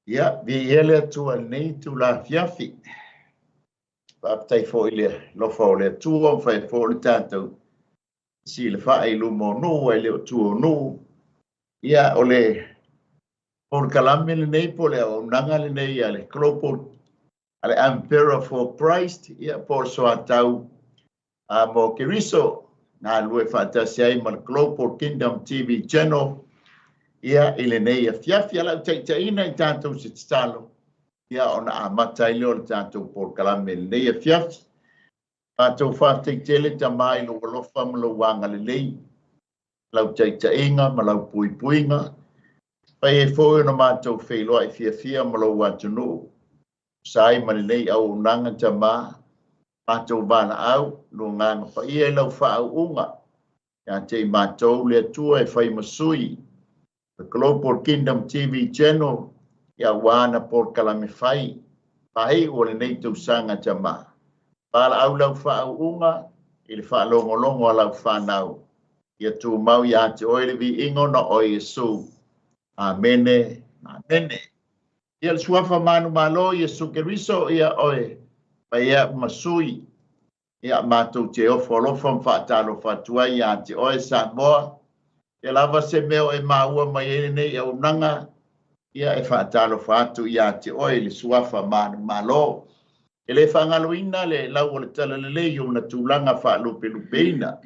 Ia, viia le Atua i lenei itula afiafi. Faafetai foi i le alofa o le Atua ua mafai ai foi ona tatou silafai i luma o nuu ae le o tua o nuu. Ia, o le polokalame lenei po o le auaunaga lenei a le Global a le Emperor for Christ, ia po o le soatau mo Keriso, galulue faatasi ai ma le Global Kingdom TV Channel ia i lenei afiafi. A lau taitaiina i tatou se tatalo, ia ona amata ai lea o le tatou polokalame i lenei afiafi. Matou faafetai tele Tama i lou alofa ma lou agalelei, lau taitaiga ma lau puipuiga, fai ai foi ona matou feiloai fiafia ma lou atunuu, tusa ai ma lenei auaunaga Tama, matou valaau, lo agaga paia i lau faauuga, ia te i matou le Atua e fai ma sui, The Global Kingdom TV Channel, ia aua na polokalame fai, faaiu o lenei tausaga Tama. Valaau lau faauuga i le faalogologo a lau fanau, ia tumau ia te oe le viiga ona o Iesu. Amene, amene. Ia le suafa manumalo Iesu Keriso, ia oe fai au ma sui. Ia matou te ofo alofa ma faatalofa atu ai ia te oe Samoa. Ia lava se mea o e maua mai ai lenei auaunaga, ia e faatalofa atu ia te oe i le suafa manumalo. E le faagaloina le lau o le talalelei i ona tulaga faalupelupeina.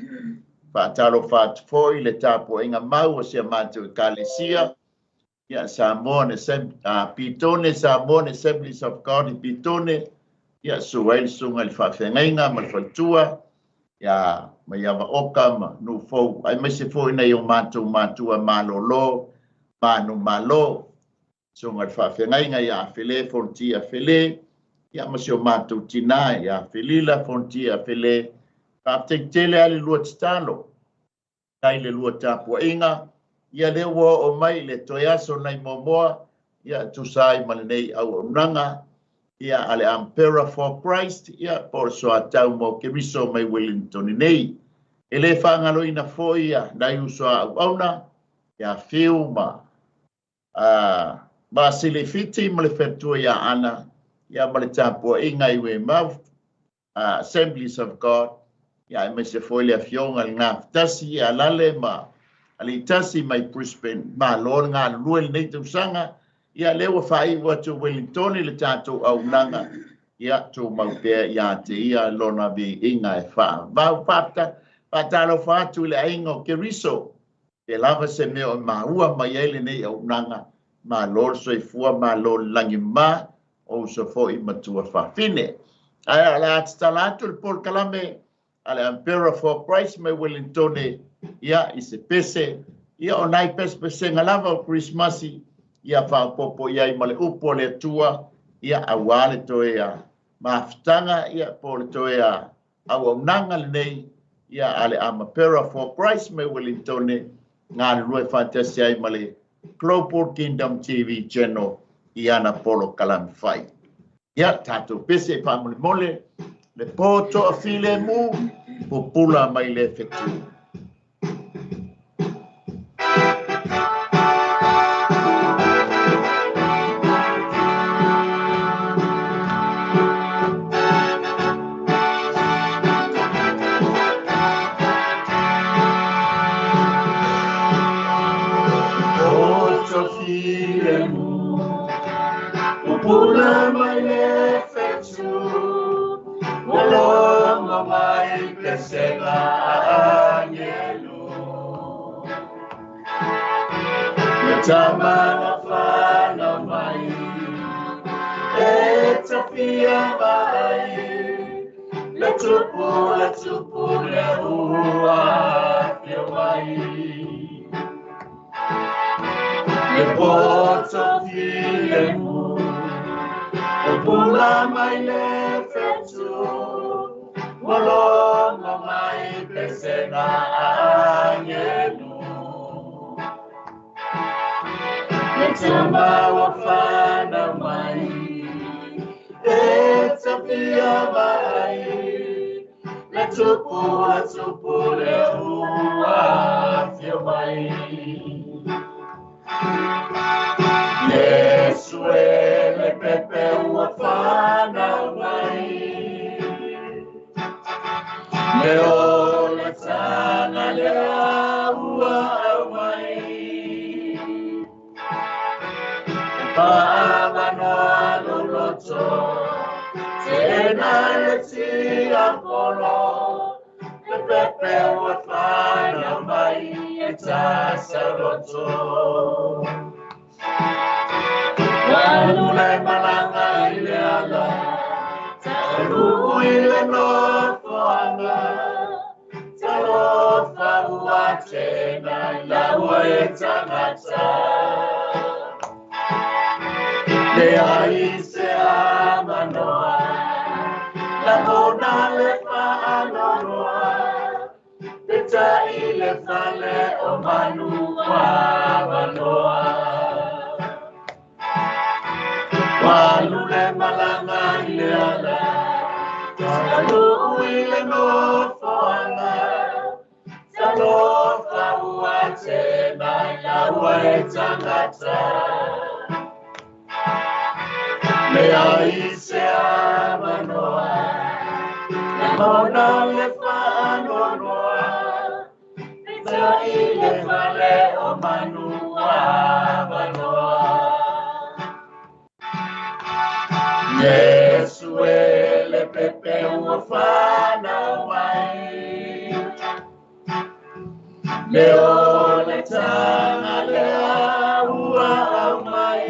Faatalofa atu foi i le tapuaiga mau o si a matou Ekalesia, ia Samoan Petone, Samoan Assemblies of God i Petone, ia susu ai le susuga i le faafeagaiga ma le faletua, ia Maiava Oka ma Nufou, aemaise foi nai o matou matua malolo, manumalo, susuga i le faafeagaiga ia Afele Fonoti Afele, ia ma si o matou tina ia Felila Fonoti Afele. Faafetai tele lava le lua tatalo, tai le lua tapuaiga, ia lea ua oo mai le toe aso nai Moamoa, ia tusa ai ma lenei auaunaga, ia a le Emperor for Christ, ia po o le soatau mo Keriso mai Wellington nei. E le faagaloina foi ia nai uso a auauna, ia Fiu ma Vasili Fiti ma le faletua ia Ana, ia ma le tapuaiga i Weymouth, Assemblies of God, ia aemaise foi le afioga i le Gafatasi ia Lale ma Alitasi mai Brisbane. Malo le galulue lenei tausaga, ia lea ua faaiu atu Wellington le tatou auaunaga, ia tumau pea ia te ia lona viiga e faavavau. Faatalofa atu i le aiga o Keriso, pe lava se mea o maua mai ai lenei auaunaga, malo le soifua, malo le lagima, o uso foi matua fafine. Ae o le a tatala atu le polokalame a le Emperor for Christ mai Wellington, ia i se pese, ia o nai pesepesega lava o Krismasi, ia faaopoopo i ai ma le upu a le Atua, ia aua le toe mafutaga, ia po o le toe auaunaga lenei, ia a le Emperor for Christ mai Wellington, galulue faatasi ai ma le Global Kingdom TV Channel i ana polokalame fai. Ia tatou pese faamolemole, le po toafilemu, pupula mai le fetu. Pupula mai le fetu, ua logo mai pesega angelu. Le tama na whanau mai, e tawhia mai, le tupu, le tupu, le ua whio mai. Le poto filemu, pupula mai le fetu, ua logo mai pesega angelu. Le tama ua whanau mai, e tawhia mai, le tupu, le tupu, le ua whio mai. Yesu Fa'amanoa lou loto, tena le tiapolo, le pepe ua fanau mai e tasa loto. Ua le malaga i le ala, taunuu i le nofoaga, talofa ua tena ina ua e tagata. Leai se avanoa, lagona le faanoanoa, peitai le fale o manu ua avanoa. Ua alu le malaga i le ala, taunuu i le nofoaga, talofa ua tena ina ua e tagata. Leai se avanoa, lagona le faanoanoa, peitai le fale o manu ua avanoa. Iesu e le pepe ua fanau mai, le o le taga lea ua aumai.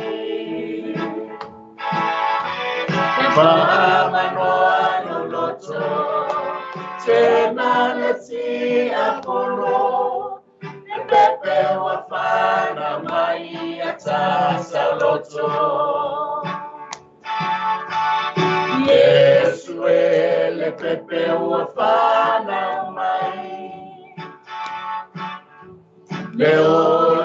Fa'amanoa lou loto, tena le tiapolo, le pepe ua fanau mai ia tasa loto. Iesu e le pepe ua fanau mai, le o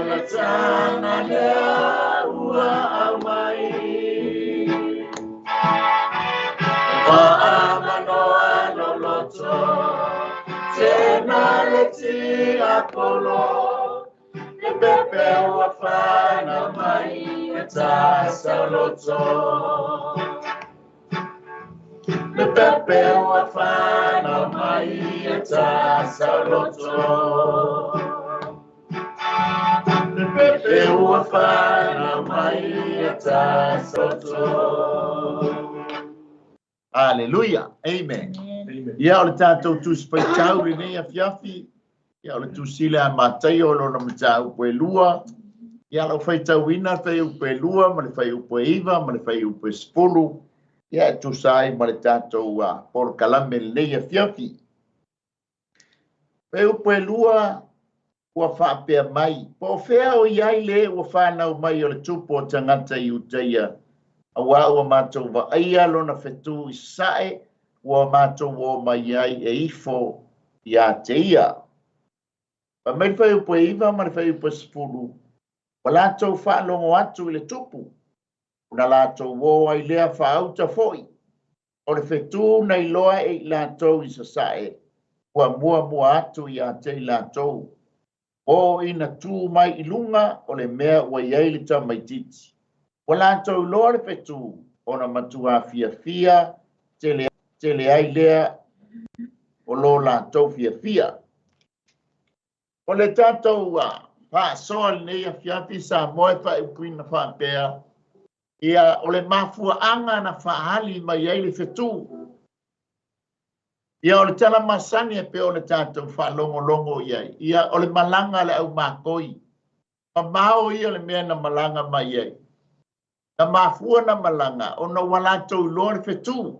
le taga lea ua aumai. Fa'amanoa lou loto, tena le tiapolo, le pepe ua fanau mai e tasa loto. Le pepe ua fanau mai e tasa loto. Le pepe ua fanau mai e tasa loto. Hallelujah. Amen. Amen. Ia, o le tatou Tusi Faitau lenei afiafi, ia, o le tusi lea a Mataio o lona mataupu e lua. Ia, lau faitauina le fuaiupu e 2 ma le fuaiupu e 9 ma le fuaiupu e 10, ia, e tusa ai ma le tatou polokalame lenei afiafi. Fuaiupu e 2 ua faapea mai, po o fea o i ai le ua fanau mai o le tupu o tagata Iutaia, auā ua matou vaaia lona fetū i sasae, ua matou o mai ai e ifo iā te ia. Fai mai le fuaiupu e 9 ma le fuaiupu e 10, ua latou faalogo atu i le tupu, ona latou o ai lea faauta foi, o le fetū na iloa e i latou i sasae, ua muamua atu iā te i latou, o ina tu mai i luga o le mea ua i ai le tamaitiiti. Ua latou iloa le fetū, ona matuā fiafia tele, tele ai lea o lo latou fiafia. O le tatou faasoa lenei afiafi Samoa e faaupuina faapea, ia, o le mafuaaga na faaali mai ai le fetū. Ia, o le tala masani e pei ona tatou faalogologo i ai, ia, o le malaga a le aumakoi. Mamao ia le mea na malaga mai ai. Na mafua na malaga ona ua latou iloa le fetū.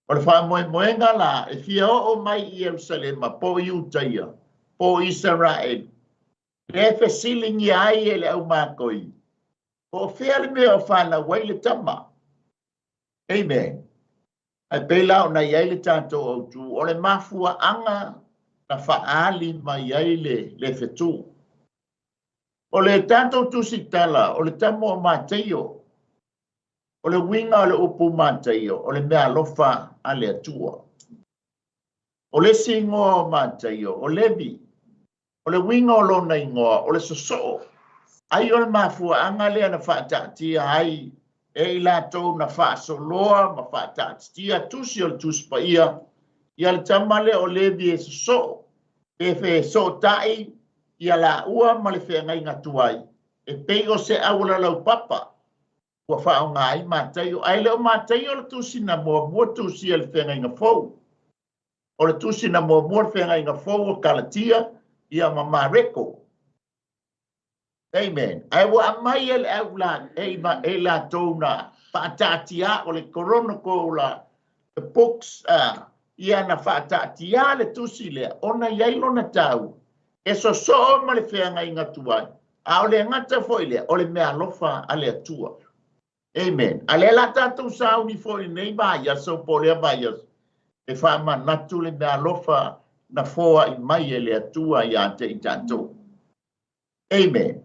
O le faamoemoega la e fia oo mai i Ierusalema po o Iutaia po o Isaraelu, lea e fesiligia ai e le aumakoi, po o fea le mea o fanau ai le tama. Amen. Ae pei la ona i ai le tatou autū, o le mafuaaga na faaali mai ai le fetū. O le tatou tusitala, o le tama o Mateio, o le uiga o le upu Mateio, o le mea alofa a le Atua. O le isi igoa o Mateio, o Levi, o le uiga o lona igoa, o le sosoo. Ai o le mafuaaga lea na faataatia ai e i latou na faasoloa ma faataatitia tusi o le Tusi Paia, ia le tama lea o Levi e sosoo, pe fesootai ia laua ma le feagaiga tuai, E pei o se aualalaupapa ua faaaoga ai Mataio, ae le o Mataio le tusi na muamua tusia i le Feagaiga Fou. O le tusi na muamua le Feagaiga Fou o Kalatia ia ma Mareko. Amen. Ae ua aumai e le au la, e, e latou na faataatia o le Chronicle la, the books, ia na faataatia le tusi lea, ona i ai lona taua, e sosoo ma le feagaiga tuai, a o le gata foi lea, o le meaalofa a le Atua. Amen. A lea la tatou sauni foi i lenei vaiaso po o lea vaiaso, e faamanatu le meaalofa na foai mai e le Atua ia te i tatou. Amen.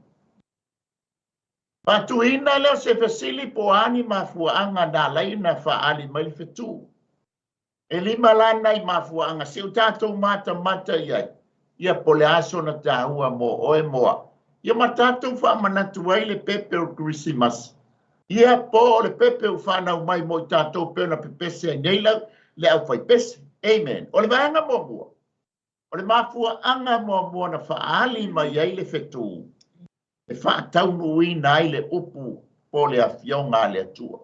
Faatuina lea o se fesili po o a ni mafuaaga na ala ai ona faaali mai le fetu. E lima la nai mafuaaga se i tatou matamata i ai, ia po o le a sona taua mo oe mo au. Ia ma tatou faamanatu ai le pepe o le Kerisimasi, ia po o le pepe ua fanau mai mo i tatou pei ona pepese ai nei lau le aufaipese. Amen. O le vaega muamua, o le mafuaaga muamua na faaali mai ai le fetu, e faataunuuina ai le upu po o le Afioga a le Atua.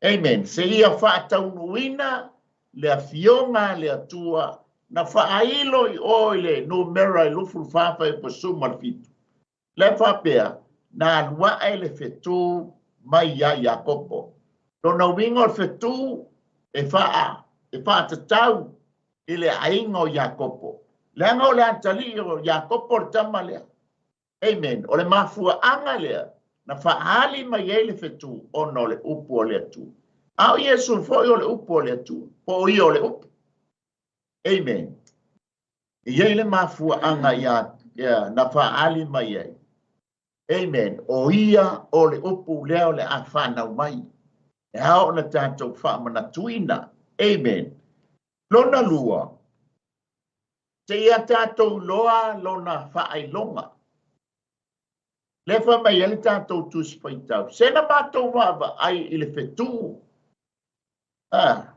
Amen. Seia faataunuuina le Afioga a le Atua na faailo i o i le numera i 24 fuaiupu 17. Lea faapea, na alu ae le fetu mai ia Iakopo. Lona uiga o le fetu e faa, e faatatau i le aiga o Iakopo. Leaga o le atalii o Iakopo le tama lea. Amen. O le mafuaaga lea na faaali mai ai le fetu ona o le upu a le Atua. A o Iesu foi o le upu a le Atua, po o ia o le upu. Amen. E i ai le mafuaaga ia, ia na faaali mai ai. Amen. O ia o le upu lea o le a fanau mai. E ao ona tatou faamanatuina. Amen. Lona lua, seia tatou iloa lona faailoga. Lea fai mai ai le tatou Tusi Faitau, se na matou vaavaai i le fetu. Ah,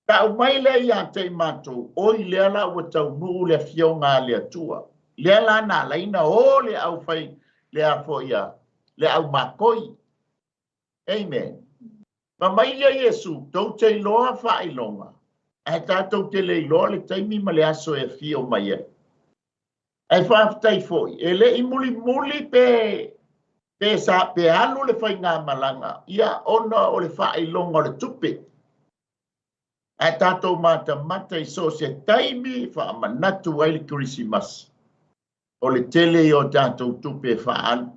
tau mai lea ia te i matou, oi lea la ua taunuu le afioga a le Atua. Lea la na ala ai ona o le aufai, le foi a, le aumakoi. Amen. Fai mai ia Iesu, tou te iloa faailoga, ae tatou te le iloa le taimi ma le aso e afio mai ai. Ae faafetai foi, e le i mulimuli pe pe sa pe alu le faigamalaga, ia ona o le faailoga o le tupe. Ae tatou matamata i so o se taimi faamanatu ai le Kerisimasi, o le tele ia o tatou tupe e faaalu.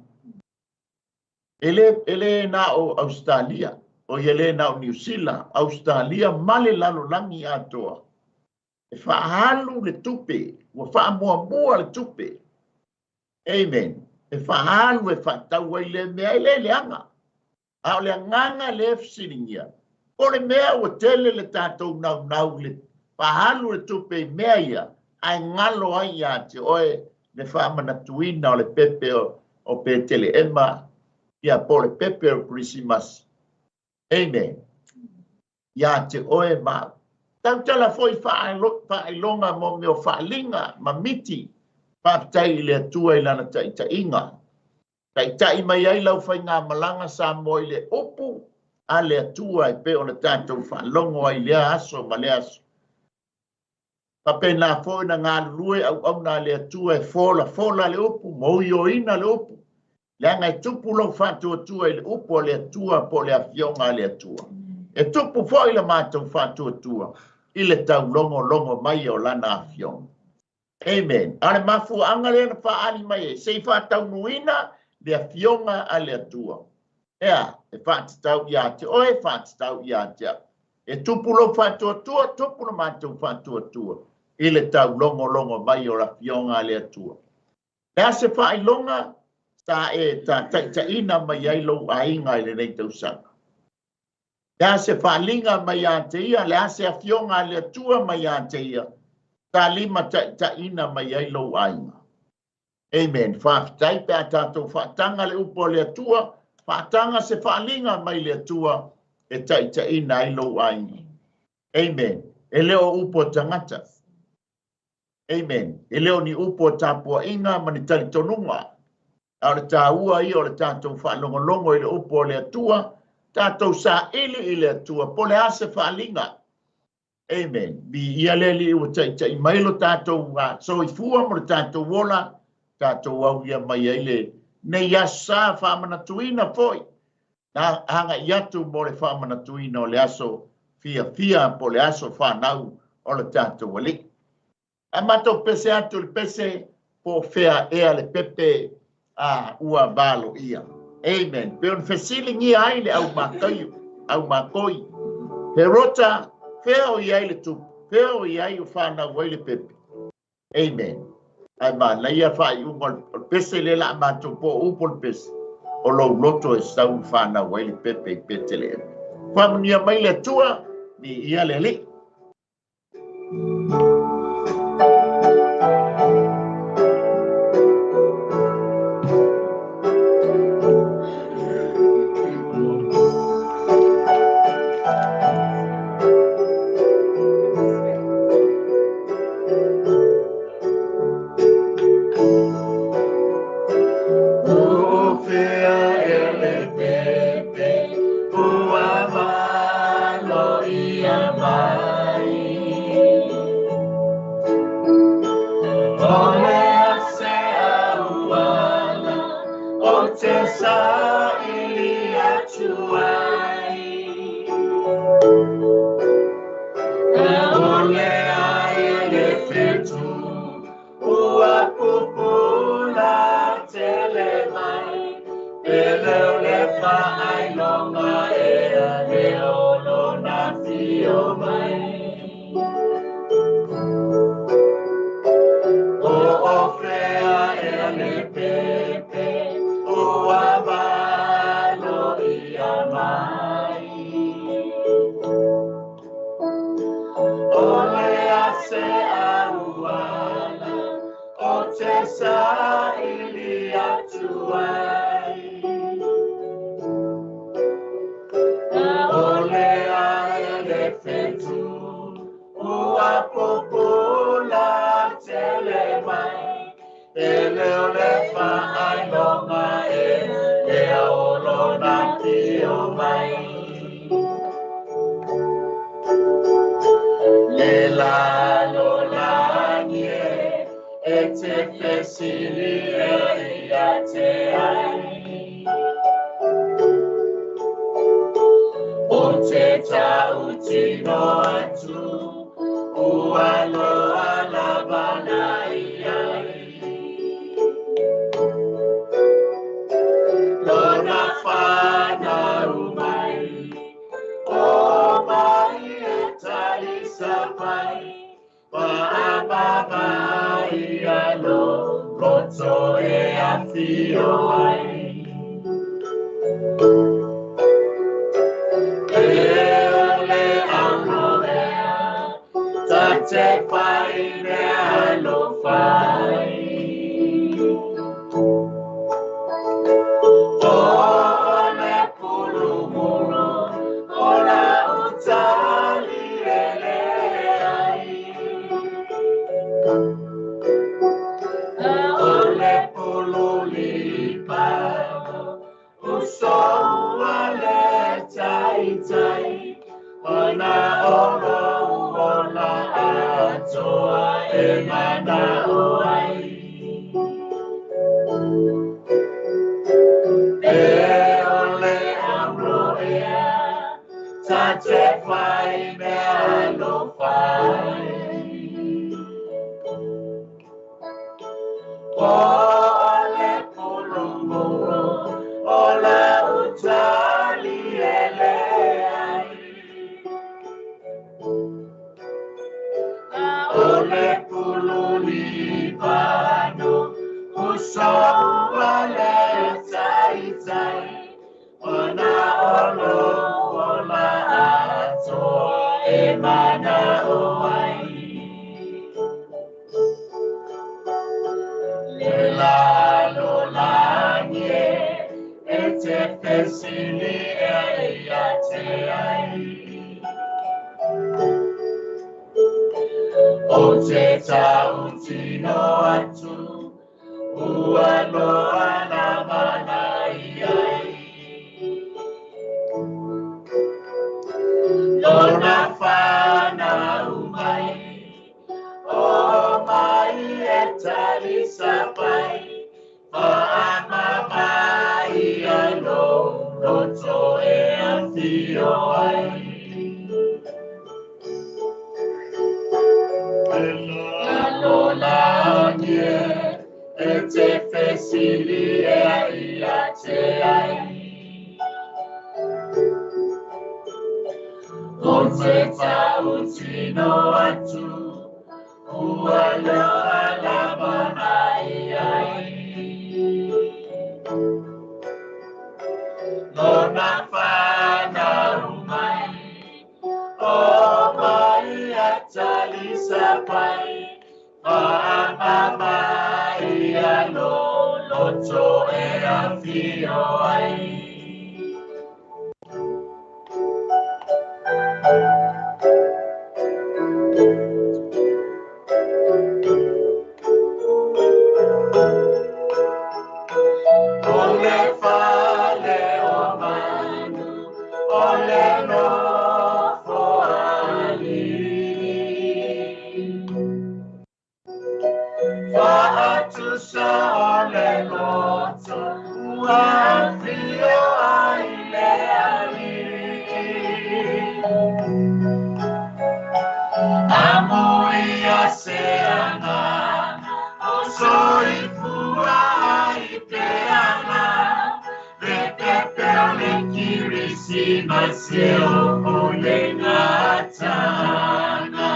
E le, e le na o Ausetalia, o ia le na o Niu Sila, Ausetalia ma le lalolagi atoa. E faaalu le tupe, ua faamuamua le tupe. Amen. E faaalu e faatau ai lea mea, e le leaga. A o le agaga lea e fesiligia, po o le mea ua tele le tatou naunau i le faaalu le tupe i mea ia, ae galo ai ia te oe le faamanatuina o le pepe o Peteleema, ia po o le pepe o le Kerisimasi. Amen. Ia te oe ma au. Tautala foi faailoga mo mea o faaliga ma miti. Faafetai i le Atua i Lana taitaiga. Taitai mai ai lau faigamalaga Samoa i le upu a le Atua e pei ona tatou faalogo ai i lea aso ma lea aso. Faapena foi ona galulue auauna a le Atua e folafola le upu ma oioina le upu, leaga e tupu lou faatuatua i le upu a le Atua po o le Afioga a le Atua. E tupu foi le matou faatuatua i le taulogologo mai o Lana Afioga. Amen. A o le mafuaaga lea na faaali mai ai, se i faataunuuina le Afioga a le Atua. Ea, e faatatau ia te oe, e faatatau ia te au. E tupu lou faatuatua, tupu lo matou faatuatua i le taulogologo mai o le Afioga a le Atua. Le a se faailoga sa e ta taitaiina mai ai lou aiga i lenei tausaga? Le a se faaliga mai ia te ia, le a se Afioga a le Atua mai ia te ia, sa limataitaiina mai ai lou aiga? Amen. Faafetai pe a tatou faataga le upu a le Atua, faataga se faaliga mai le Atua e taitaiina ai lou aiga. Amen. E le o upu a tagata. Amen. E le o ni upu a tapuaiga ma ni talitonuga. A o le tāua ia o le tatou faalogologo i le upu o le Atua, tatou saili i le Atua, po o le a se faaaliga. Amen. Viia le Alii ua taitai mai lo tatou soifua ma lo tatou ola, tatou aulia mai ai lenei aso sa faamanatuina foi, na agai atu mo le faamanatuina o le aso fiafia po o le aso fanau o le tatou Alii. Ae matou pese atu i le pese po o fea ea le pepe a ua valoia. Amen. Pe ona fesiligia ai le aumakoi. Herota, fea o i ai le tupu, fea o i ai o fanau ai le pepe. Amen. Ae manaia faaiuga o le pese le la matou po o upu o le pese. O lou loto e sau fanau ai le pepe i Peteleema. Faamanuia mai le Atua, viia le Alii. O te tautino atu, ua loa. loto e afio ai. Lalolagi e te fesili e ia te ai. O te tautino atu, ua loa lava mai ai. Lona whanau mai, o mai a talisapai, whaamamai a lo loto e awhio ai. O le fale o manu, o le nofo alii. Faatusa o le loto, ua afio ai le alii. Amuia se agaga, o soifua ai pe ana, le pepe o le Kirisimasi e o le gatana.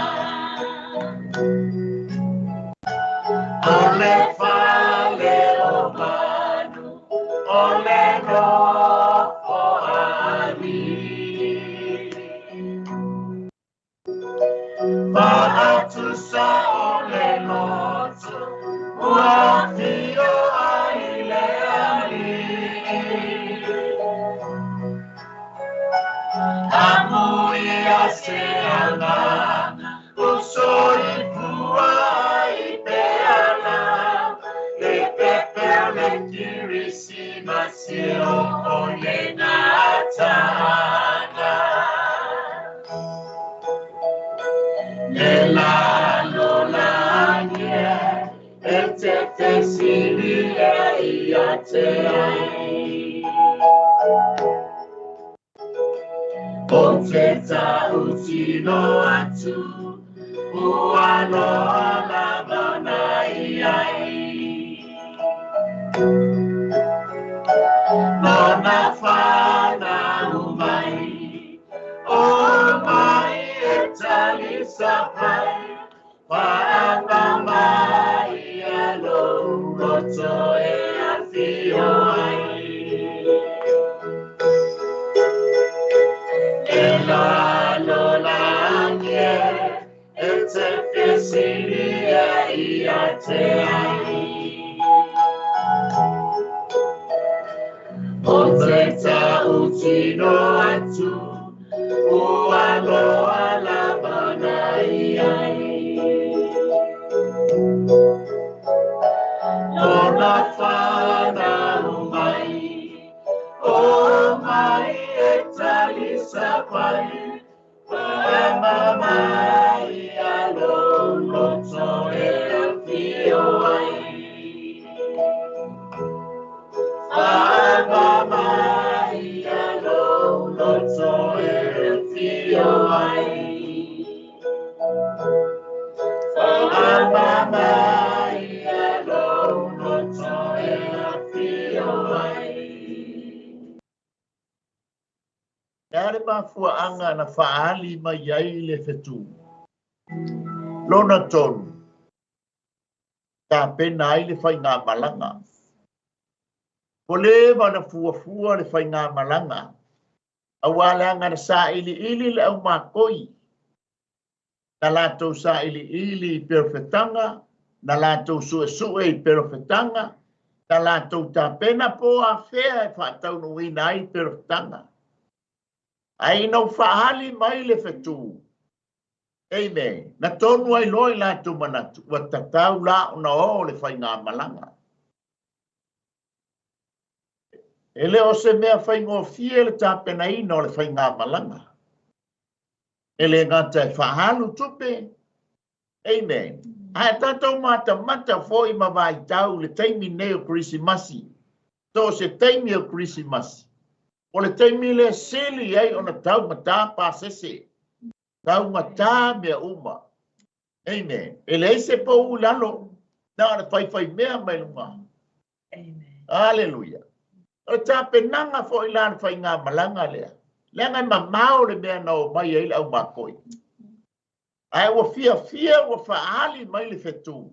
O le fale o manu, o le nofo alii. Faatusa o le loto, ua afio ai le alii. Amuia se agaga, o soifua ai pe ana, le pepe o le Kirisimasi o le gatana. E lalolagi e te fesili e ia te ai. O te tautino atu, ua loa lava nai ai. Lona whanau mai, o mai e talisapai, whaamamai a lo loto e awhio ai. E lalolagi e te fesili e ia te ai. O te tautino atu, ua loa lava nai ai. Lona whanau mai, o mai e talisapai, whaamamai a lo loto e awhio ai. Whaamamai a lo loto e awhio ai. Whaamamai a lo loto e awhio ai. Le a le mafuaaga na faaali mai ai le fetu? Lona tolu, tapena ai le faigamalaga. Ua leva ona fuafua le faigamalaga, auā leaga na sailiili le aumakoi, na latou sailiili i perofetaga, na latou suesue i perofetaga, na latou tapena po o afea e faataunuuina ai perofetaga. Ae ina ua faaali mai le fetu, amen, na tonu ai loa i latou manatu, ua tatau la ona o le faigamalaga. E le o se mea faigofie le tapenaina o le faigamalaga. E le gata e faaalu tupe, amen, ae tatou matamata foi ma vaitau le taimi nei o Kerisimasi, so o se taimi o Kerisimasi. O le taimi lea e sili ai ona taugata pasese, taugata mea uma. Amen. E leai se pau i lalo, na o le faifaimea mai luga. Amen. Aleluia. O le tapenaga foi la le faigamalaga lea, leaga e mamao le mea na omai ai le aumakoi. Ae ua fiafia ua faaali mai le fetu.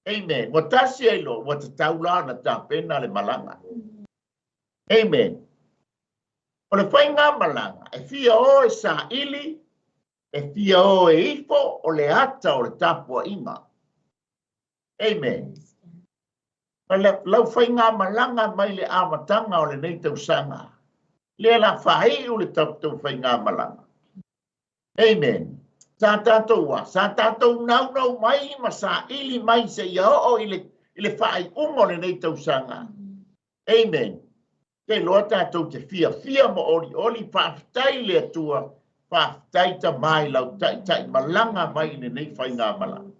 Amen. Ua tasi ai loa, ua tatau la ona tapena le malaga. Amen. O le faigamalaga, e fia o e saili, e fia o e ifo, o le ata o le tapuaiga. Amen. O lau faigamalaga mai le amataga o lenei tausaga, lea la faaiu le tatou faigamalaga. Amen. Sa tatou a, sa tatou naunau mai ma saili mai seia oo i le faaiuga o lenei tausaga. Amen. Te iloa tatou te fiafia ma olioli, faafetai i le Atua, faafetai Tama i lau taitai malaga mai i lenei faigamalaga.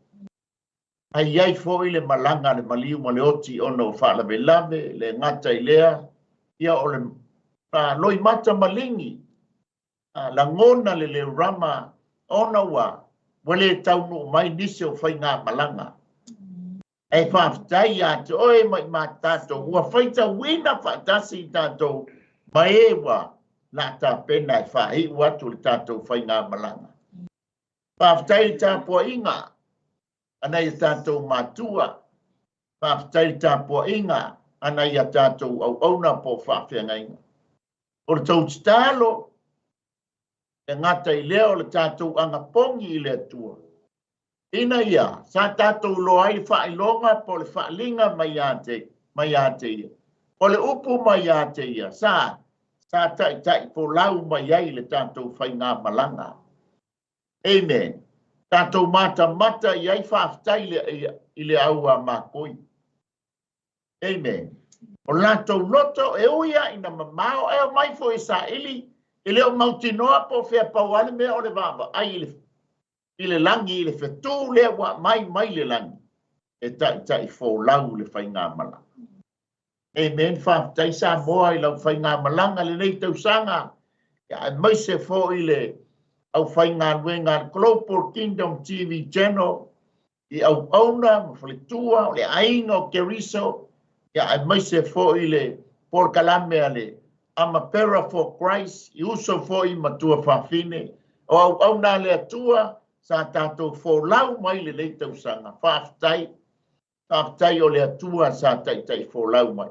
Ae i ai foi le malaga a le maliu ma le oti ona o faalavelave, le gata i lea, ia o le loimata maligi, lagona le leurama ona ua le taunuu mai nisi o faigamalaga. Ae faafetai ia te oe ma i tatou, ua faitauina faatasi i tatou ma e ua la tapena e faaiu atu le tatou faigamalaga. Faafetai i le tapuaiga a nai a tatou matua, faafetai i le tapuaiga a nai a tatou auauna po o faafeagaiga. O le tou tatalo, e gata i lea o le tatou agapogi i le Atua, ina ia sa tatou iloa ai le faailoga po o le faaliga mai ia te ia, o le upu mai ia te ia, sa taitai folau mai ai le tatou faigamalaga. Amen. Tatou matamata i ai faafetai i le au a makoi. Amen. O latou loto e ui a ina mamao e omai foi e saili, e le o mautinoa po o fea pau lava le mea o le vaavaai i le lagi, i le fetu lea ua aumai mai le lagi, e taitai folau le faigamalaga. Amen. Faafetai Samoa i lau faigamalaga lenei tausaga, aemaise foi le aufaigaluega a le Global Kingdom TV Channel i auauna ma faletua o le aiga o Keriso, aemaise foi le polokalame a le Amapera for Christ i uso foi ma tua fafine o auauna a le Atua sa tatou folau mai lenei tausaga. Faafetai, faafetai o le Atua sa taitai folau mai.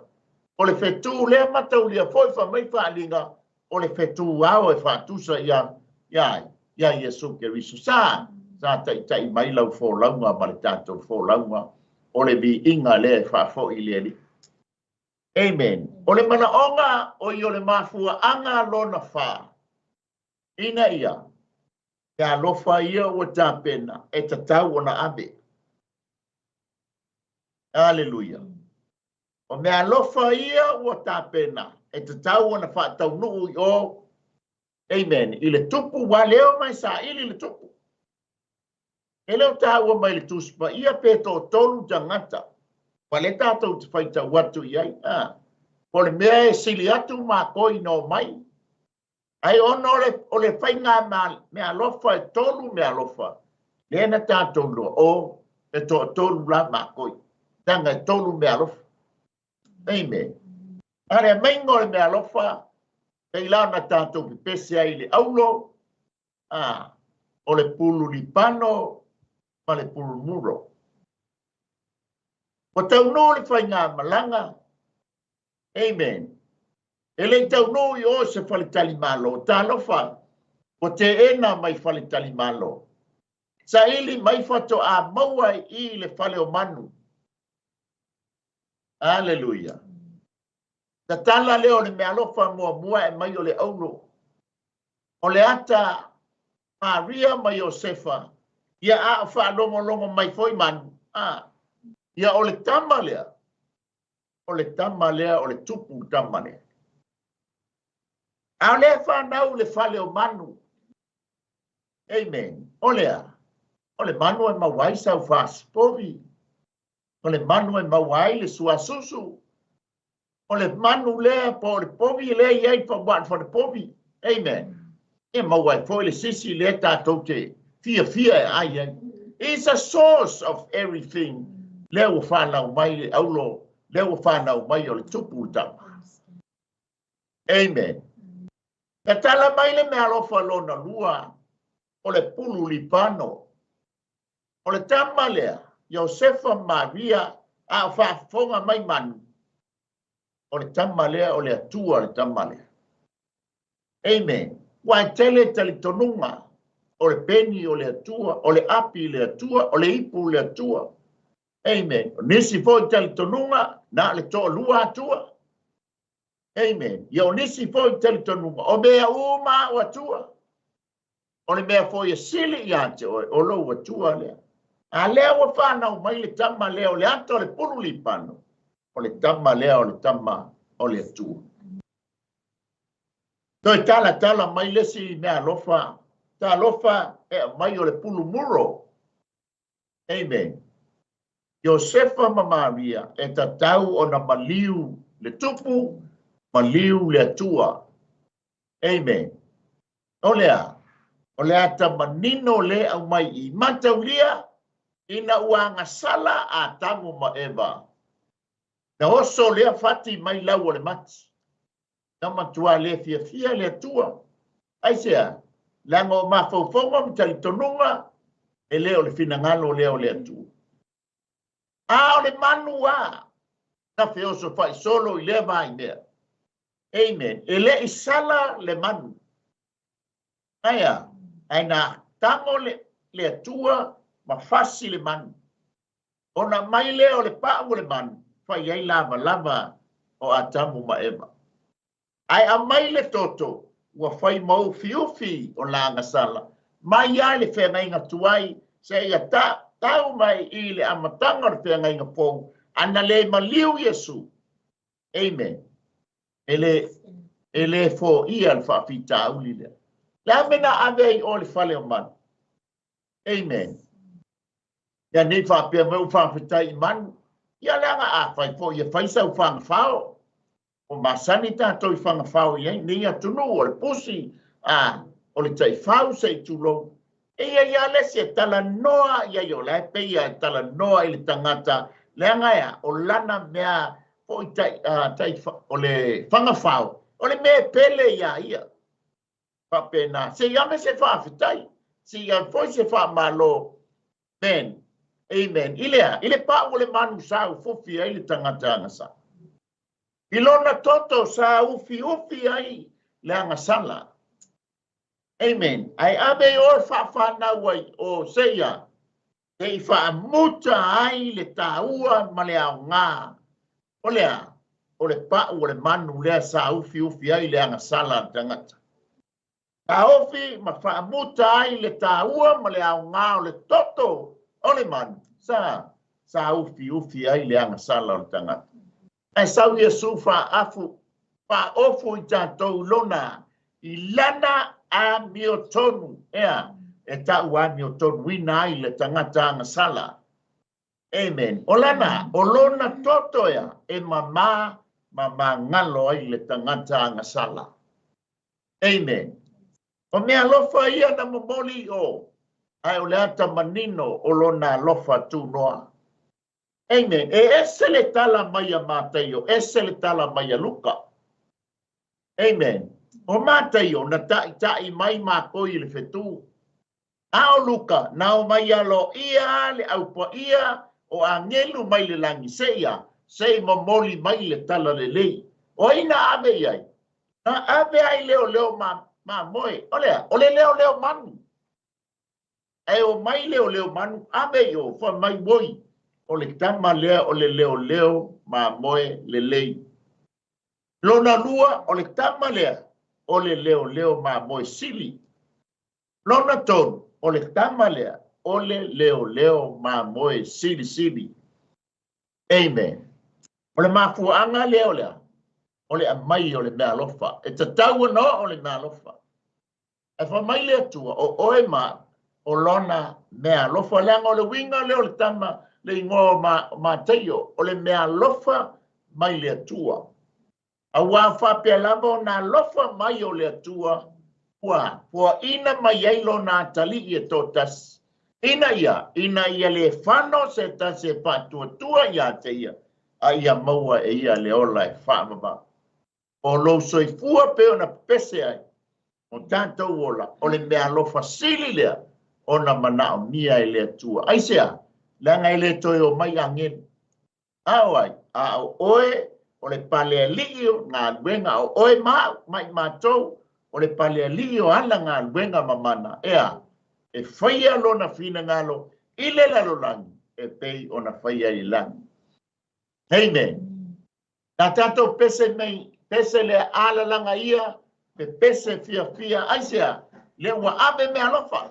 O le fetu lea mataulia foi fai mai faaliga, o le fetu ao e faatusa ia Iesu Keriso. Sa taitai mai lau folauga ma le tatou folauga, o le viiga lea e faafoi i le Alii. Amen. O le manaoga o i o le mafuaaga lona fa, ina ia te alofa ia ua tapena e tatau ona ave. Aleluia. O mea alofa ia ua tapena e tatau ona faataunuu i o. Amen. I le tupu ua leo mai saili le tupu. E leo tāua mai le Tusi Paia pe toatolu tagata. Ua le tatou te faitau atu i ai. O le mea e sili atu makoi no mai. Ai ona o le faiga mea alofa e tolu mea alofa. Lea na tatou loa o e toatolu la makoi. Tanga e tolu mea alofa. Amen. A le mainga o le mea alofa, pei la ona tatou pepese ai i le aulo, o le pulu lipano ma le pulu muro. Ua taunuu le faigamalaga. Amen. E le taunuu i o se faletalimalo. Talofa, ua teena mai faletalimalo. Saili mai faatoa maua i le fale o manu. Aleluia. Tatala lea o le mea alofa muamua e mai o le aulo. O le ata Maria ma Iosefa, ia a o faalogologo mai foi manu. Ia o le tama lea. O le tama lea, o le tupu tama lea. A o lea whanau le fale o manu. Amen. O lea, o le manu e mauai sau fasipovi. O le manu e mauai le suasusu. O le manu lea po o le povi lea e i ai le falepovi. Amen. E maua ai foi le sisi lea tatou te fiafia e ai ai. It's a source of everything. Lea ua fanau mai le aulo, lea ua fanau mai o le tupu le tama. Amen. Tatala mai le meaalofa lona lua, o le pulu lipano. O le tama lea, Iosefa ma Maria, a o faafofoga mai manu, o le tama lea, o le Atua le tama lea. Amen. Ua e tele talitonuga, o le peni o le Atua, o le api le Atua, o le ipu le Atua. Amen. O nisi foi talitonuga, na o le toalua Atua. Amen. Ia o nisi foi talitonuga, o mea uma o Atua. O le mea foi e sili ia te oe, o lou Atua lea. A lea ua fanau mai le tama lea o le ata o le pulu lipano, o le tama lea o le tama o le Atua. Toe talatala mai le isi meaalofa, talofa e aumai o le pulu muro. Amen. Iosefa ma Maria e tatau ona maliu le tupu, maliu le Atua. Amen. O le a? O le ata manino lea aumai i mataulia ina ua agasala Atamu ma Eva. Na oso lea fati mai lau o le mati. Na matua le fiafia le Atua. Aisea? Leaga o mafaufauga ma talitonuga e le o le finagalo lea o le Atua. A o le manu a na feosofai solo i lea vaimea. Amen. E le i sala le manu. Aia, ae na tago le Atua ma fasi le manu. Ona mai lea o le pau o le manu, fai ai lavalava o Atamu ma Eva. Ae aumai le toto, ua fai ma ufiufi o na agasala, mai ai le feagaiga tuai, seia tau mai i le amataga o le feagaiga fou, ana le maliu Iesu. Amen. E le foia le faafitauli lea. Le a mea na ave ai o le fale o manu? Amen. Ia nei faapea mai ua faafetai i manu. Ia leaga a fai foi e fai sau fagafao. O masani tatou i fagafao i ai nei atunuu o le pusi, a o le taifau se i tulou. E ia ia le isi e talanoa ia i o la e pei e talanoa i le tagata, leaga ea o lana mea foi tai, o le fagafao, o le mea e pele ia ia. Faapena, se i ave se faafetai, se i ave foi se faamalo. Amen. Amen. I lea, i le pau o le manu sa ufufi ai le tagata agasala. I lona toto sa ufiufi ai le agasala. Amen. Ae ave i oe faafanau ai o seia, te i faamuta ai le taua ma le aoga. O lea, o le pau o le manu lea sa ufiufi ai le agasala a le tagata. Taofi ma faamuta ai le taua ma le aoga o le toto o le manu sa ufiufi ai le agasala o le tagata. Ae sau Iesu faaafu, faaofu i tatou lona i lana amiotonu, ea, e tau amiotonuina ai le tagata agasala. Amen. O lana, o lona toto ea, e mama ma magalo ai le tagata agasala. Amen. O mea alofa ia na momoli o, ae o le ata manino o lona alofa tunoa. Amen. E ese le tala mai a Mataio, ese le tala mai a Luka. Amen. O Mataio na taʻitaʻi mai mākou i le fetu. A o Luka, na o mai alo ia le aupaia o angelu mai le langi seia, sei momoli mai le tala lelei. O ai na ave i ai? Na ave ai leo leo ma moe. O lea, o le leo leo manu. E o mai leo leo manu, ave i o, fa mai moi. O le tama lea o le leo leo ma moe lelei. Lona lua, o le tama lea o le leo leo ma moe sili. Lona tolu, o le tama lea o le leo leo ma moe sili sili. Amen. O le mafuaanga lea o lea, o le amai o le mea alofa. E tatau ona o le mea alofa. E fa mai le Atua, o oe ma o lona mea alofa. Leaga o le uiga lea o le tama le igoa o Mataio, o le mea alofa mai le Atua. Auā faapea lava ona alofa mai o le Atua ua foaina mai ai lona atalii e toatasi, ina ia le fano se tasi e faatuatua ia te ia, a ia maua e ia le ola e faavavau. O lou soifua pe ona pepese ai o tatou ola, o le mea alofa sili lea ona manaomia e le Atua. Aisea? Leaga e le toe o mai agelu. A o ai? A o oe o le palealii o galuega, o oe ma au, ma i matou, o le palealii o ana galuega mamana, ea, e faia lona finagalo i le lalolagi e pei ona faia i lagi. Amen. Na tatou pese nei, pese le alalaga ia, pepese fiafia, aisea? Le ua ave mea alofa.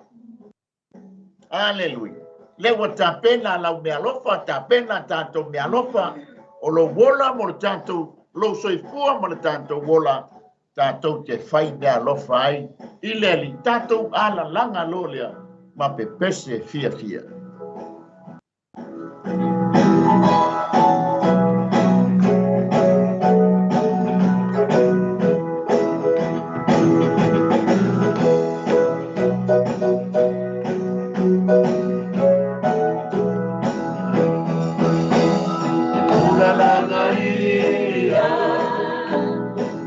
Aleluia. Le ua tapena lau mea alofa, tapena tatou mea alofa, o lou ola mo le tatou, lou soifua mo le tatou ola, tatou te fai mea alofa ai i le Alii, tatou alalaga lo lea ma pepese fiafia. Ulalaga ia,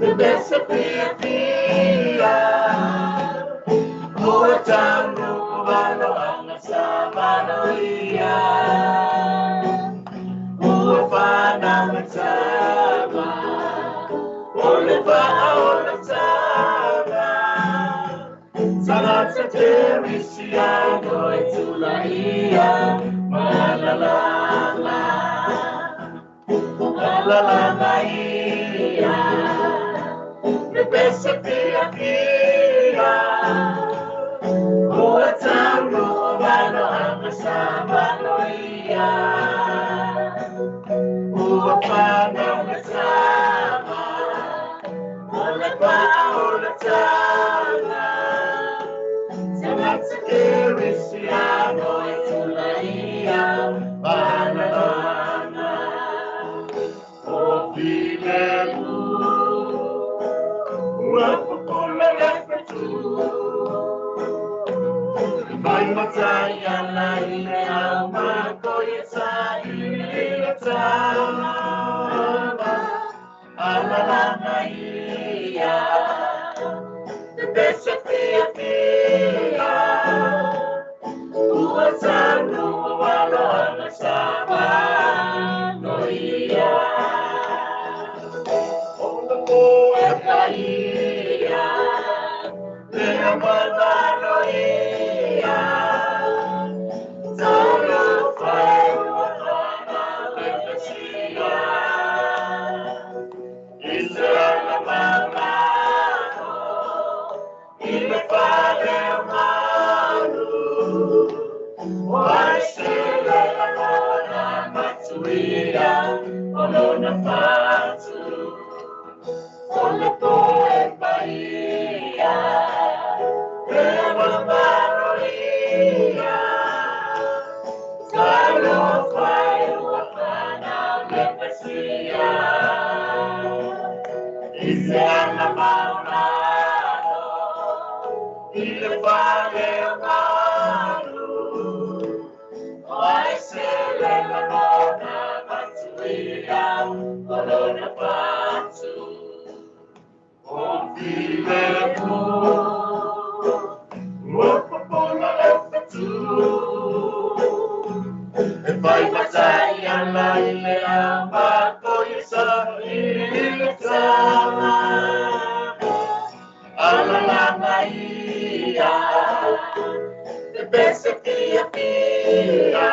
pepese fiafia, ua taunuu valoaga sa maloia. Ua fanau le tama, o le vaa o le taga. Tagata kerisiano e tulaia, malalala. Alalaga ia, pepese fiafia, ua taunuu valoaga sa maloia. Ua fanau le tama, o le vaa o le taga. Tagata kerisiano e tulaia, malalala. O filemu, ua popola le fetu. Mai matai ala i le au mako i sa i le tama. Alalaga ia, pepese fiafia, ua taunuu valoaga sa maloia. O le poe paia, le maloia, talofa e ua fanau le Mesia. I le ala maumano, i le fale o malu, o ai se le lagona matuia, o lona fatu. O le poe paia, e maloia, talofa e ua fanau le Mesia. I se ala maumano, i le fale o malu, o ai se le lagona matuia, o lona fatu. O filemu, ua popola le fetu. E fai matai ala i le au mako i sa i le tama. Alalaga ia, pepese fiafia,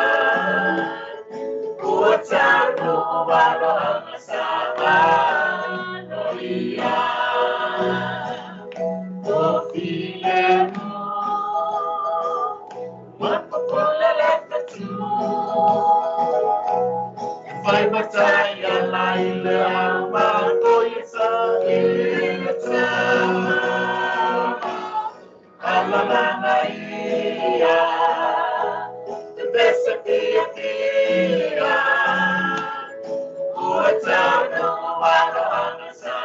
ua taunuu valoaga sa maloia. O filemu, ua popola le fetu. E fai matai ala i le au mako i sa i le tama. Alalaga ia, pepese fiafia, ua taunuu valoaga sa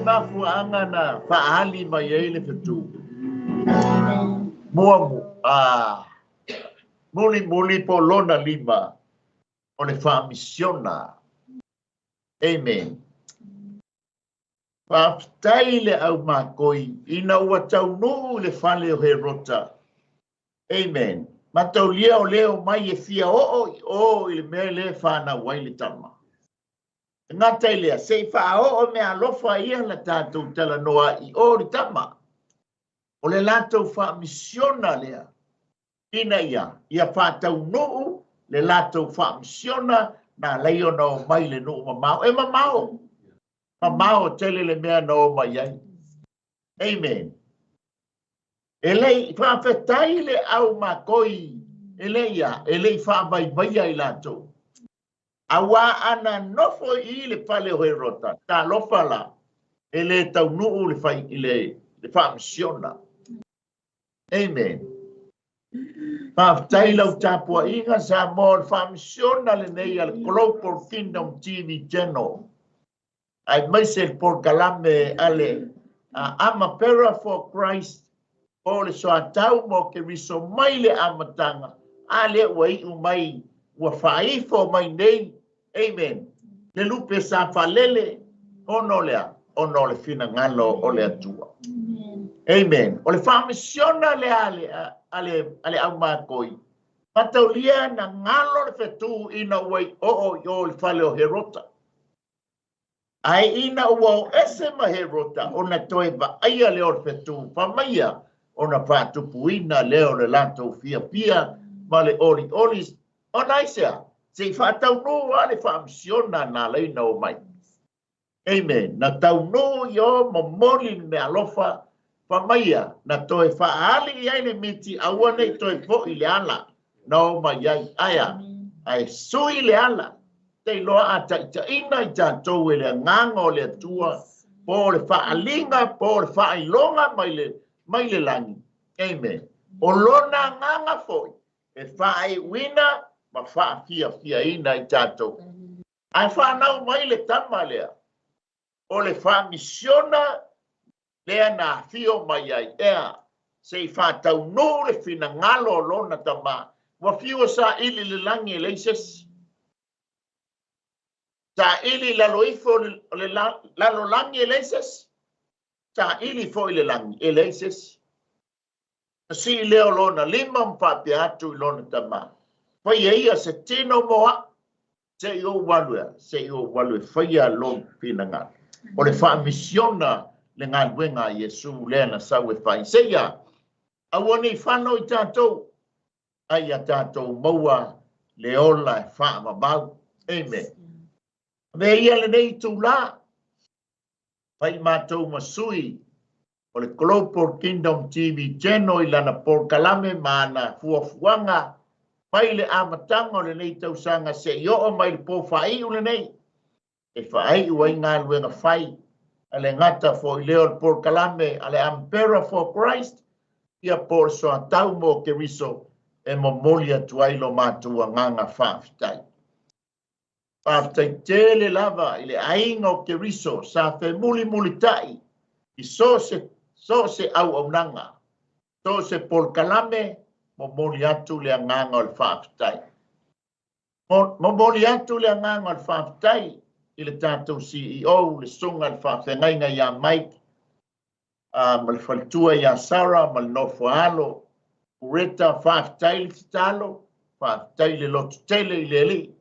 Mafuaanga na faali mai ai le fetu. Muamu, muli muli po lona lima o le faamisiona. Amen. Faafetai le au makoi ina ua taunuu le fale o Herota. Amen. Mataulia o leo mai e fia oo i o i le mea le whanau ai le tama. Ngata ilea, se i whaao me alofa ia la tātou talanoa i o le tama. O le latou faamisiona lea. Ina ia, ia whātaunuu le latou faamisiona na leio na o mai le nuu mamao. E mamao. Mamao tele le mea na o mai ai. Amen. E lei whaafetai le au makoi e le ia, e lei whaavaivaia i latou. Aua ana nofo i le fale o Herota, ta lofa la, e le taunuu le fai, i le faamisiona. Amen. Faafetai lau tapuaiga Samoa o le faamisiona lenei a le Global Kingdom TV Channel. Ai maise le polokalame a le Amapera for Christ o le soatau mo Keriso mai le amataga a lea ua iu mai ua faaifo mai nei. Amen. Le lupe sa falele ono lea ono le finagalo o le Atua. Amen. O le faamisiona le ale au makoi. Mataulia na ngalo le fetu ina ua i oo i o le fale o Herota. Ai ina ua o ese ma Herota ona toe vaaia le o le fetu famaia ona faatupuina lea o le latou fiafia ma le olioli ona aisea se i faataunuu a le faamisiona na laina o mai. Amen. Na taunuu i o momoli le mea alofa famaia na toe faaali i ai le miti aua nei toe fo'i le ala na o mai ai. Aia, ae sui le ala. Te iloa a taitaina i tatou e le agaga o le Atua po o le faaliga po o le faailoga mai le lagi. Amen. O lona agaga foi e faaiuina ma faafiafiaina i tatou. Ae whanau mai le tama lea o le faamisiona lea na afio mai ai ea se i faataunuu le finagalo o lona tama. Ua fiu saili le lagi e leai se isi. Saili i lalo ifo o le lalolagi e leai se isi. Saili foi le lagi e leai se isi. Na sii lea o lona lima ma faapea atu i lona tama. Faia ia se tino mo au. Se i ou alu ea, se i ou alu e faia lou finagalo. O le faamisiona le galuega a Iesu lea na sau e fai. Se ia, aua nei fano i tatou, ai ia tatou maua le ola e faavavau. Amen. Avea ia lenei itulā, fai matou ma sui o le Global Kingdom TV Channel i lana polokalame ma ana fuafuaga mai le amataga o lenei tausaga se i oo mai le po faaiu lenei e faaiu ai galuega fai a le gata foi lea o le polokalame a le Amapera for Christ ia po o le soatau mo Keriso e momoli atu ai lo matou agaga faafetai. Faafetai tele lava i le aiga o Keriso sa femulimulitai i so se auaunaga, so se polokalame, momoli atu le agaga o le faafetai. Momoli atu le agaga o le faafetai i le tatou CEO, le susuga le faafeagaiga ia Mike, ma le faletua ia Sarah, ma le nofoaalo, Ureta, faafetai le tatalo, faafetai le lototele i le Alii.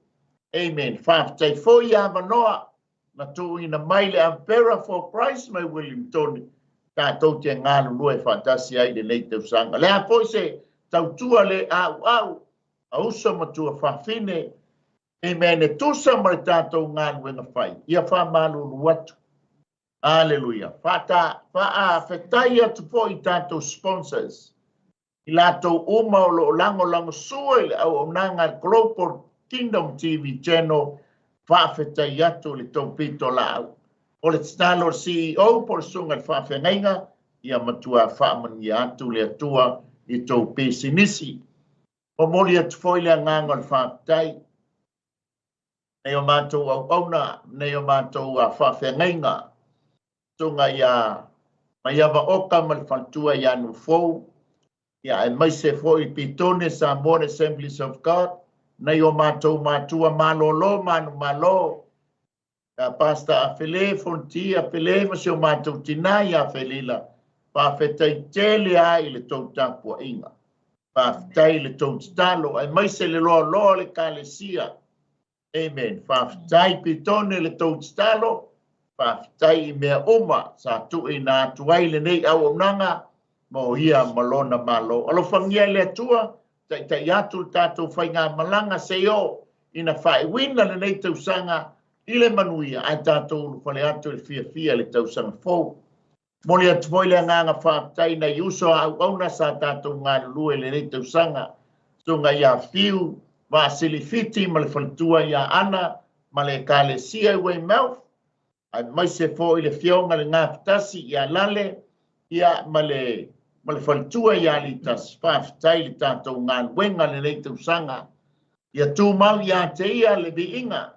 Amen. Faafetai foi ia avanoa na tuuina mai le Amapera for Christ mai William Tony, tatou te galulue faatasi ai lenei tausaga. Le a foi se tautua le auau, a uso ma tuafafine, amen, e tusa ma le tatou galuega fai, ia faamalulu atu. Aleluia. Faafetai atu foi i tatou sponsors, i latou uma o lo o lagolagosua i le auaunaga a le Global Kingdom TV Channel, faafetai atu i le tou pitolaau. O le tatalo a le CEO po o le Susuga i le Faafeagaiga, ia matua faamanuia atu le Atua i tou pisinisi. Momoli atu foi le agaga o le faafetai nei o matou auauna, nei o matou faafeagaiga, Susuga ia Maiava Oka ma le faletua ia Nufou, ia aemaise foi Pitone Samoan Assemblies of God, nei o matou matua malolo manumalo, ia Pastor Afele, Fonti Afele ma si o matou tina ia Felila, faafetai tele ai i le tou tapuaiga. Faafetai i le tou tatalo, aemaise le loaloa o le Ekalesia. Amen. Faafetai Pitone le tou tatalo, faafetai i mea uma sa tuuina atu ai lenei auaunaga mo ia ma lona malo. Alofagia e le Atua, taitai atu le tatou faigamalaga seio ina faaiuina lenei tausaga i le manuia, ae tatou ulufale atu i le fiafia i le tausaga fou. Momoli atu foi le agaga faafetai nai uso a auauna sa tatou galulue i lenei tausaga, Susuga ia Fiu Vaasilifiti ma le faletua ia Ana ma le Ekalesia i Weymouth, aemaise foi le Afioga i le Gafatasi ia Lale ia ma le faletua ia Litasi. Faafetai i le tatou galuega i lenei tausaga. Ia tumau ia te ia le viiga,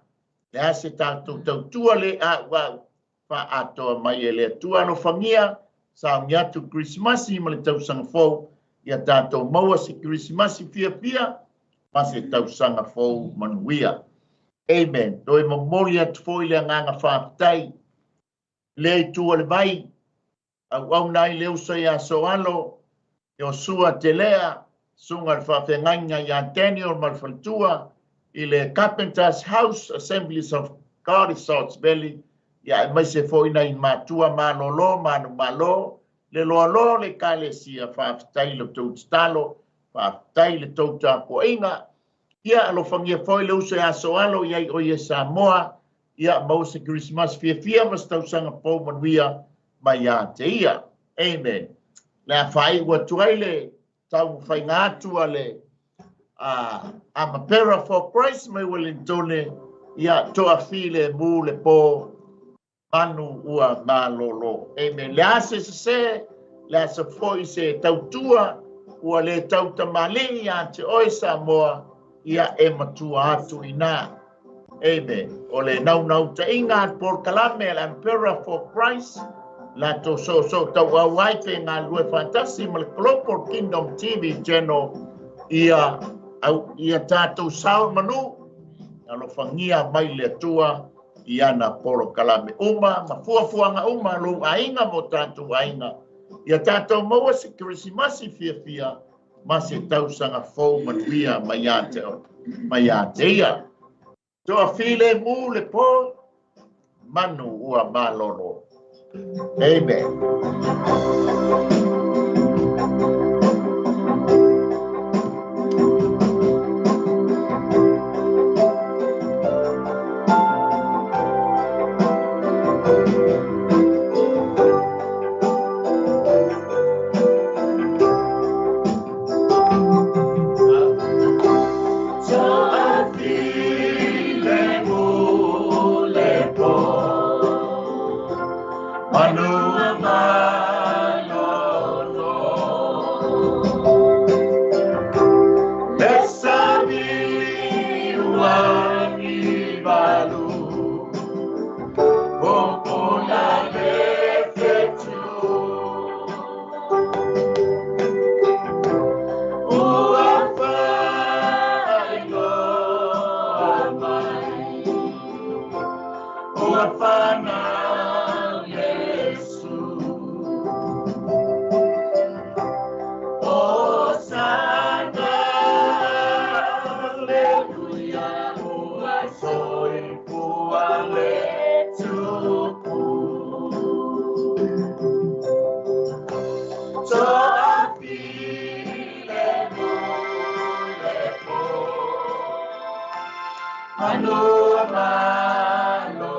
le a se tatou tautua le auau faaatoa mai e le Atua. Alofagia, sauni atu Kerisimasi ma le tausaga fou, ia tatou maua se Kerisimasi fiafia ma se tausaga fou manuia. Amen. Toe momoli atu foi le agaga faafetai lea itu o le vai, auauna ai le uso ia Soalo, Iosua Telea, Susuga i le Faafeagaiga ia Daniel ma le faletua i le Carpenter's House Assemblies of God i Salts Valley, ia aemaise foi nai matua malolo manumalo, le loaloa o le Ekalesia, faafetai i le tou tatalo, faafetai i le tou tapuaiga. Ia alofagia foi le uso ia Soalo i ai o ia Samoa, ia maua se Kerisimasi fiafia ma se tausaga fou manuia mai ia te ia. Amen. Le a faaiu atu ai le taumafaiga atu a le Amapera for Christ mai Wellingtone, ia toafilemu le po manu ua malolo. Amen. Le a se sese, le a se foi se tautua, ua le tautamalii ia te oe Samoa, ia e matua atu ina. Amen. O le naunautaiga a le polokalame a le Emperor for Christ, latou soosoo tauau ai pe galulue faatasi ma le Global Kingdom TV Channel, ia au, ia tatou sao manu, alofagia mai le Atua i ana polokalame uma ma fuafuaga uma lou aiga mo tatou aiga, ia tatou maua se Kerisimasi fiafia ma se tausaga fou manuia mai ia te oe, mai ia te ia. Toafilemu le po, manu ua malolo. Amen. Manua malo.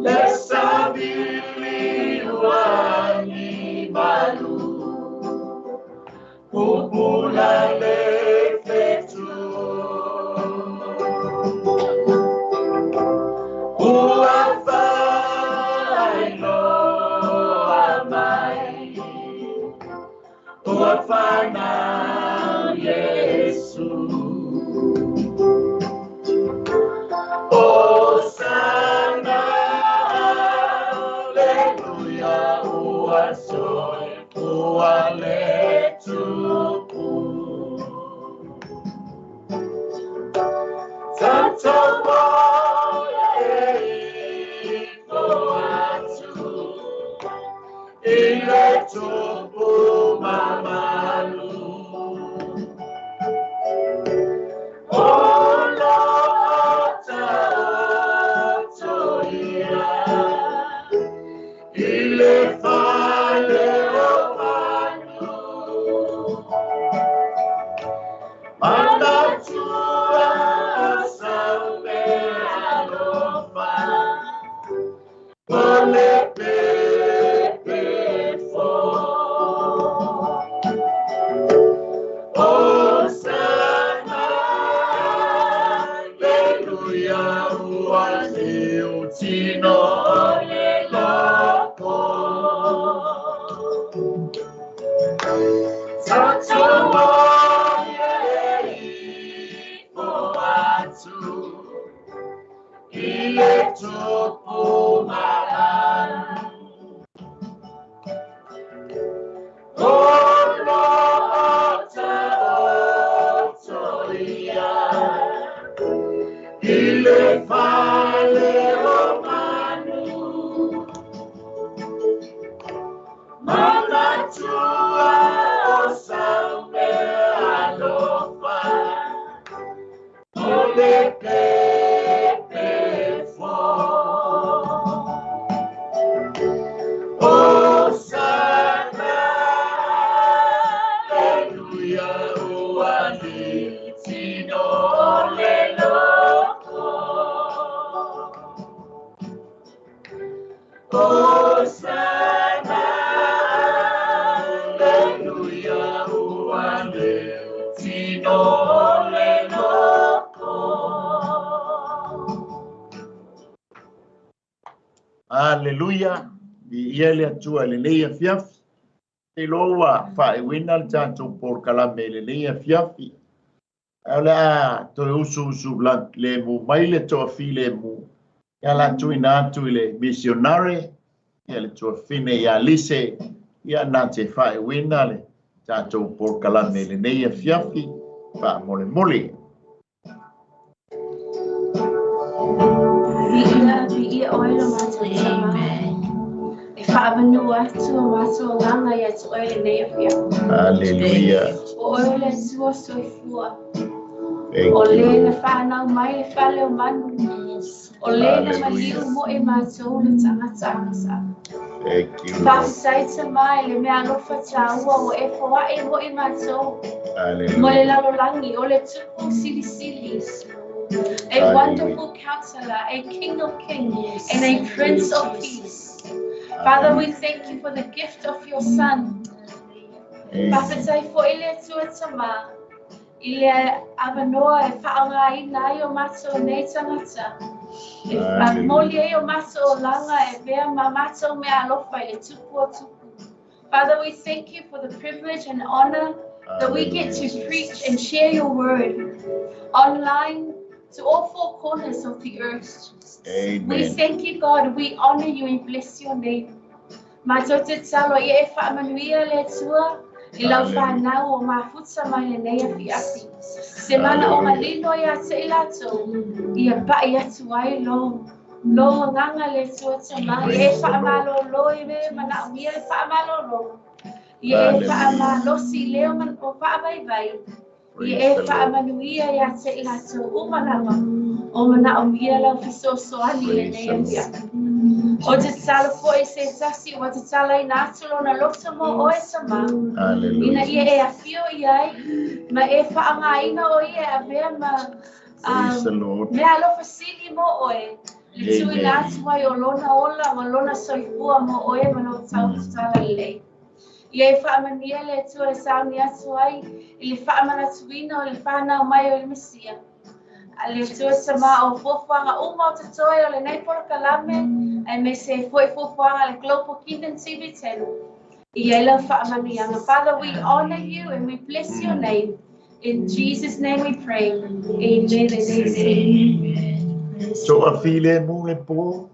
Le savili uani malu, pupula le fetu. Ua whailoa mai, ua whanau Yesu. Hosanna, Alleluia, ua soifua le tupu. Tatamoia e ifo atu, i le tupu mamalu. O lo taoto ia, i le fale o manu. Manatua saume alofa, o le pepe fo. Hosanna, Alleluia, ua leu tino o le loko. Tatamoia e ifo atu, i le tupu mamalu. O lo taoto ia, i le fale o manu. Manatua o saume alofa, o le pepe fo. Hosanna, Alleluia, ua le tino o le loko. Hosanna, Alleluia, ua le tino o le loko. Aleluia, viia le Atua i lenei afiafi. Te iloa ua faaiuina le tatou polokalame i lenei afiafi. Ae o le a toe usuusu lemu mai le toafilemu ia la tuuina atu i le misionare ia le tuafine ia Lise ia na te faaiuina le tatou polokalame i lenei afiafi faamolemole. Viia, viia oe lo matou Tama. E faamanua atu o matou agaga ia te oe lenei afiafi. Aleluia. O oe o le Atua soifua. Thank O you, le Lord. na whanau mai le fale o manu. O le na Hallelujah. maliu mo e mātou le tagata agasa. Thank you, Lord. Faafetai Tama i le mea alofa tāua ua e foaʻe mo e mātou. Mo le Hallelujah. lalolagi o le tupu silisili. A Hallelujah. wonderful counselor, a King of kings, and a Prince of peace. Father, we thank you for the gift of your Son. Amen. Faafetai foi le Atua Tama i le avanoa e faaaogāina ai o matou nei tagata. E Hallelujah. momoli ai o matou olaga e avea ma matou mea alofa i le tupu o tupu. Father, we thank you for the privilege and honor that we get to Hallelujah. preach and share your word online to all four corners of the earth. We Amen. thank you, God. We honor you and bless your name. Matou te tatalo ia e faamanuia le Atua i lau Hallelujah. whanau o mafuta mai lenei afiafi. Se manaoga Hallelujah. lilo ia te i latou, ia paʻi atu ai lo lo agaga le Atua Tama, ia e Praise the Lord. faamalōlō i le manaomia le faamalōlō. Ia e Hallelujah. faamalosi i leo man o faavaivai. Ia e faamanuia ia te i latou uma lava o manaomia lau fesoasoani i lenei afiafi. Ou te tatalo foi i se tasi ua tatalaina atu lona loto mo oe, Tamā, ina ia e afio i ai ma e faaaogaina o ia e avea ma mea alofa sili mo oe, le tuuina atu ai o lona ola ma lona soifua mo oe ma lou tau tatala lelei. Ia e faamanuia le Atua e sauni atu ai i le faamanatuina o le fanau mai o le Mesia. A le Atua Tamā o fuafuaga uma o totoe o lenei polokalame, aemaise ai foi fuafuaga a le Global Kingdom TV Channel. I ai lau faamanuiaga. Father, we honor you and we bless your name. In Jesus' name we pray. Amen and amen. Toafilemu le po.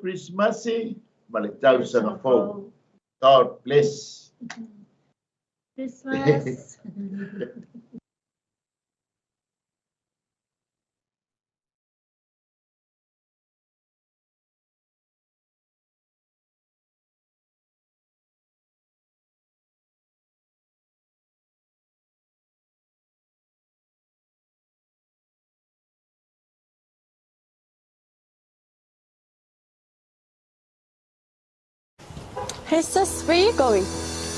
Krisimasi ma le tausaga fou. God bless. Christmas. Hey sis, where are you going?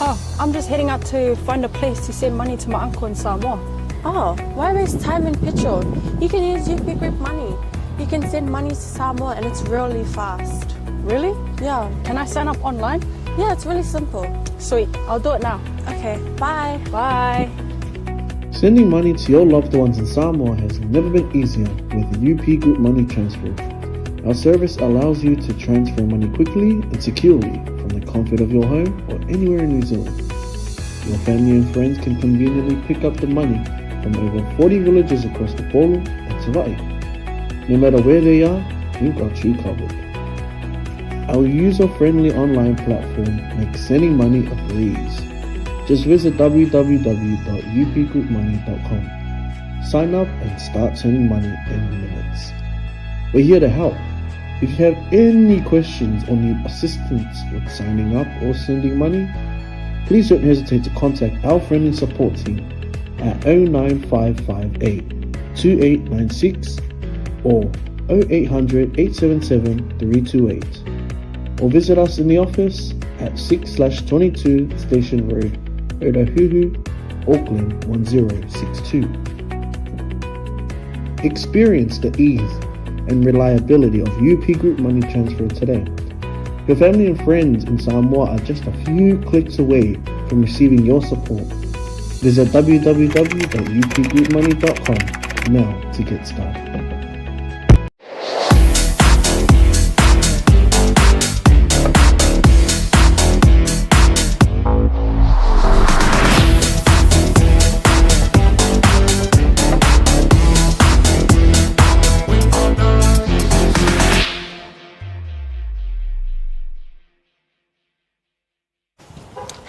Oh, I'm just heading out to find a place to send money to my uncle in Samoa. Oh, why waste time and petrol? You can use UP Group Money. You can send money to Samoa and it's really fast. Really? Yeah. Can I sign up online? Yeah, it's really simple. Sweet, I'll do it now. Okay, bye. Bye. Sending money to your loved ones in Samoa has never been easier with UP Group Money Transfer. Our service allows you to transfer money quickly and securely from the comfort of your home or anywhere in New Zealand. Your family and friends can conveniently pick up the money from over 40 villages across the Upolu and Savaii. No matter where they are, we've got you covered. Our user-friendly online platform makes sending money a breeze. Just visit www.upgroupmoney.com. Sign up and start sending money in minutes. We're here to help. If you have any questions or need assistance with signing up or sending money, please don't hesitate to contact our friendly support team at 09558 2896 or 0800 877 328 or visit us in the office at 6/22 Station Road, Otahuhu, Auckland 1062. Experience the ease and reliability of UP Group Money Transfer today. Your family and friends in Samoa are just a few clicks away from receiving your support. Visit www.upgroupmoney.com now to get started.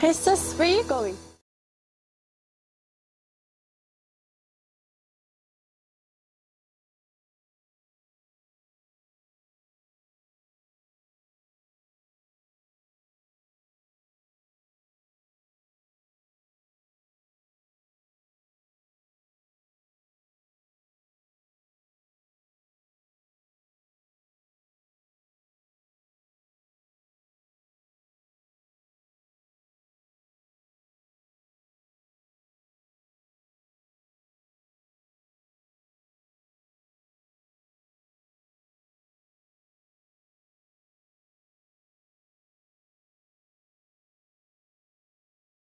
Hey sis, where you going?